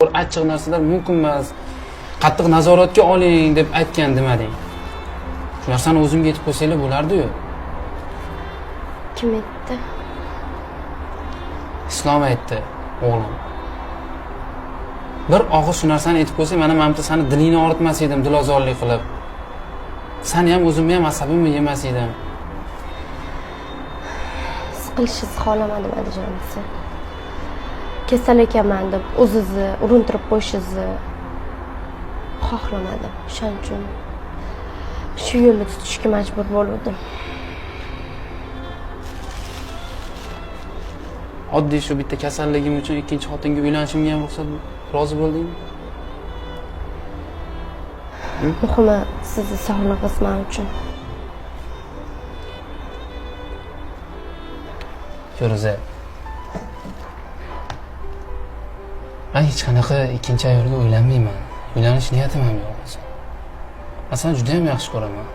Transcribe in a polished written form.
Achchiq narsalar mumkin emas, qattiq nazoratga oling deb aytgan demading. Shu narsani o'zimga aytib qo'ysanglar bo'lardi-yu. Kim aytdi? Islom aytdi, o'g'lim. Bir og'iz shu narsani aytib qo'ysang, mana bitta sani dilingni og'ritmas edim, dilozorlik qilib. Sani ham o'zimni ham asabimni yemas edim. Siqilishingizni xohlamadim, Alijon desa. Kasal ekanman deb o'zingizni urintirib qo'yishingizni xohlamadim. O'shaning uchun shu yo'lni tutishga majbur bo'ldim. Oddiy shu bitta kasalligim uchun ikkinchi xotinga uylanishimga ham ruxsat, rozi bo'ldingmi? Muhimi sizni sog'lig'ingiz men uchun. Feruza, men hech qanaqa ikkinchi ayolga uylanmayman. Uylanish niyatim ham yo'q o'zi. Men seni juda ham yaxshi ko'raman.